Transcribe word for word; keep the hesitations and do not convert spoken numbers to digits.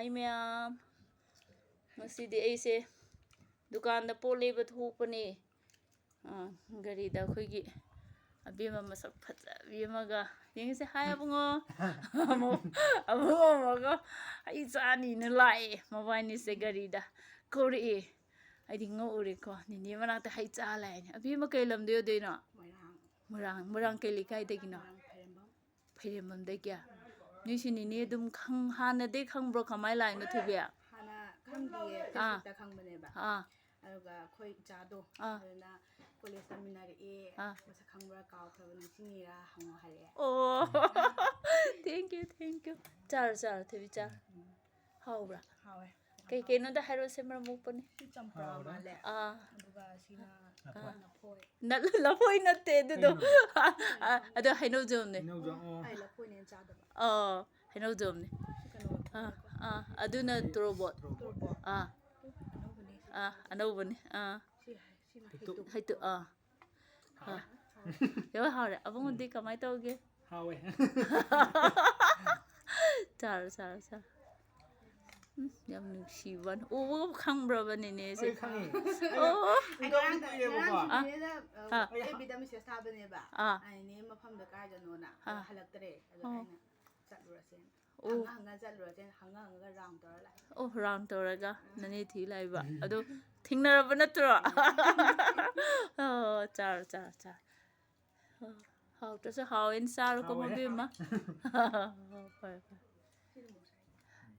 ꯍꯥꯏ ꯃꯌꯥꯝ, ꯉꯁꯤꯗꯤ ꯑꯩꯁꯦ ꯗꯨꯀꯥꯟꯗ ꯄꯣꯠ ꯂꯩꯕ ꯊꯣꯛꯄꯅꯦ꯫ ꯑꯥ, ꯒꯥꯔꯤꯗ ꯑꯩꯈꯣꯏꯒꯤ ꯑꯕꯦꯝꯃ ꯃꯁꯛ ꯐꯖꯕꯤ ꯑꯃꯒ ꯌꯦꯡꯉꯤꯁꯦ꯫ ꯍꯥꯏ ꯑꯕꯨꯡꯉꯣ꯫ ꯑꯃꯨꯛ ꯑꯕꯨꯡꯉꯣ ꯑꯃꯒ ꯍꯩ ꯆꯥꯅꯤꯅ ꯂꯥꯛꯑꯦ꯫ ꯃꯕꯥꯅꯤꯁꯦ ꯒꯥꯔꯤꯗ ꯀꯧꯔꯛꯑꯦ꯫ ꯑꯩꯗꯤ ꯉꯛꯎꯔꯦꯀꯣ, ꯅꯦꯅꯦ ꯃꯅꯥꯛꯇ ꯍꯩ ꯆꯥ ꯂꯥꯛꯑꯦꯅꯦ꯫ ꯑꯕꯦꯝꯃ ꯀꯩ ꯂꯝꯗꯩ ꯑꯣꯏꯗꯣꯏꯅꯣ? ꯃꯣꯏꯔꯥꯡ꯫ ꯃꯣꯏꯔꯥꯡ, ꯃꯣꯏꯔꯥꯡ ꯀꯩ ꯂꯩꯀꯥꯏꯗꯒꯤꯅꯣ? ꯃꯣꯏꯔꯥꯡ ꯐꯩꯔꯦꯝꯕꯝ꯫ ꯐꯩꯔꯦꯝꯕꯝꯗꯒꯤ? ꯅꯣꯏꯁꯤ ꯅꯦꯅꯦ ꯑꯗꯨꯝ ꯈꯪ-, ꯍꯥꯟꯅꯗꯩ ꯈꯪꯕ꯭ꯔꯣ? ꯀꯃꯥꯏ ꯂꯥꯛꯏꯅꯣ, ꯊꯣꯏꯕꯤ? ꯍꯥꯟꯅ ꯈꯪꯗꯤꯌꯦ, ꯑꯥ꯫ Facebookꯇ ꯈꯪꯕꯅꯦꯕ꯫ ꯑꯥ꯫ ꯑꯗꯨꯒ ꯑꯩꯈꯣꯏ ꯏꯆꯥꯗꯣ, ꯑꯥ꯫ ꯑꯗꯨꯅ college ꯇꯝꯃꯤꯟꯅꯔꯛꯑꯦ, ꯑꯥ꯫ ꯃꯁꯛ ꯈꯪꯕ꯭ꯔꯥ ꯀꯥꯎꯈ꯭ꯔꯕ, ꯅꯤꯡꯁꯤꯡꯉꯤꯔꯥ ꯍꯪꯉꯣ ꯍꯥꯏꯔꯛꯑꯦ꯫ ꯑꯣ꯫ Thank you, thank you. ꯆꯥꯔꯣ, ꯆꯥꯔꯣ, ꯊꯣꯏꯕꯤ, ꯆꯥꯔꯣ꯫ ꯎꯝ꯫ ꯍꯥꯎꯕ꯭ꯔꯥ? ꯍꯥꯎꯋꯦ꯫ ꯀꯩ ꯀꯩꯅꯣꯗ ꯍꯥꯏꯔꯛꯑꯣꯁꯦ, ꯃꯔꯝ ꯃꯣꯛꯄꯅꯤ꯫ ꯁꯤ ꯆꯝꯄ꯭ꯔꯥ ꯍꯥꯎꯔꯦ꯫ ꯃꯥꯜꯂꯦ꯫ ꯑꯥ꯫ ꯑꯗꯨꯒ ꯁꯤꯅ ꯑꯥ꯫ ꯂꯐꯣꯏ꯫ ꯅꯠ-, ꯂꯐꯣꯏ ꯅꯠꯇꯦ ꯑꯗꯨꯗꯣ꯫ ꯀꯩꯅꯣ? ꯑꯥ, ꯑꯗꯣ ꯍꯩꯅꯧꯖꯝꯅꯦ꯫ ꯍꯩꯅꯧꯖꯝ, ꯑꯣ꯫ ꯑꯩ ꯂꯐꯣꯏꯅꯦꯅ ꯆꯥꯗꯕ꯫ ꯑꯥ, ꯍꯩꯅꯧꯖꯝꯅꯦ꯫ ꯁꯤ ꯀꯩꯅꯣ ꯑꯥ, ꯑꯥ, ꯑꯗꯨꯅ ꯇꯣꯔꯣꯕꯣꯠ꯫ ꯇꯣꯔꯣꯕꯣꯠ꯫ ꯑꯥ꯫ ꯑꯅꯧꯕꯅꯦ ꯁꯤ꯫ ꯑꯥ, ꯑꯅꯧꯕꯅꯦ꯫ ꯑꯥ꯫ ꯁꯤ ꯍꯩ-, ꯁꯤꯅ ꯍꯩꯇꯨꯞ꯫ ꯍꯩꯇꯨꯞ꯫ ꯍꯩꯇꯨꯞ, ꯑꯥ꯫ ꯍꯥꯎꯔꯦ? ꯑꯥ꯫ ꯌꯥꯝ ꯍꯥꯎꯔꯦ꯫ ꯑꯕꯨꯡꯉꯣꯗꯤ ꯎꯝ꯫ ꯀꯃꯥꯏ ꯇꯧꯒꯦ? ꯍꯥꯎꯋꯦ꯫ ꯆꯥꯔꯣ, ꯆꯥꯔꯣ, ꯆꯥꯔꯣ꯫ ꯎꯝ, ꯌꯥꯝ ꯅꯨꯡꯁꯤꯕꯅꯤ꯫ ꯎꯕꯒ ꯈꯪꯕ꯭ꯔꯕ ꯅꯦꯅꯦꯁꯦ? ꯑꯩ ꯈꯪꯉꯦ꯫ ꯑꯣ꯫ ꯑꯩ ꯉꯔꯥꯡ, ꯎꯗꯕ ꯀꯨꯏꯔꯦꯕꯀꯣ꯫ ꯉꯔꯥꯡꯁꯨ ꯑꯥ꯫ ꯅꯦꯅꯦꯗ, ꯑ, ꯑꯥ꯫ ꯑꯦꯐ ꯕꯤꯗ message ꯊꯥꯕꯅꯦꯕ꯫ ꯑꯥ꯫ ꯑꯩꯅ ꯅꯦ ꯃꯐꯝꯗꯣ ꯀꯥꯏꯗꯅꯣꯅ꯫ ꯑꯗꯣ ꯑꯥ꯫ ꯍꯜꯂꯛꯇ꯭ꯔꯦ꯫ ꯑꯗꯣ ꯑꯣ꯫ ꯑꯩꯅ ꯆꯠꯂꯨꯔꯁꯦꯅ꯫ ꯑꯣ꯫ ꯍꯪꯉ ꯍꯪꯉ ꯆꯠꯂꯨꯔꯁꯦꯅ ꯍꯪꯉ ꯍꯪꯉꯒ round ꯇꯧꯔ ꯂꯥꯛꯑꯦ꯫ ꯑꯣ, round ꯇꯧꯔꯒ ꯅꯅꯦ ꯊꯤ ꯂꯥꯛꯏꯕ꯫ ꯑꯗꯣ ꯊꯦꯡꯅꯔꯕ ꯅꯠꯇ꯭ꯔꯣ? ꯑꯣ, ꯆꯥꯔꯣ, ꯆꯥꯔꯣ, ꯆꯥꯔꯣ꯫ ꯑꯣ, ꯍꯥꯎꯇ꯭ꯔꯁꯨ ꯍꯥꯎꯋꯦꯅ ꯆꯥꯔꯣꯀꯣ, ꯍꯥꯎꯋꯦ꯫ ꯃꯕꯦꯝꯃ꯫ ꯐꯔꯦ, ꯐꯔꯦ꯫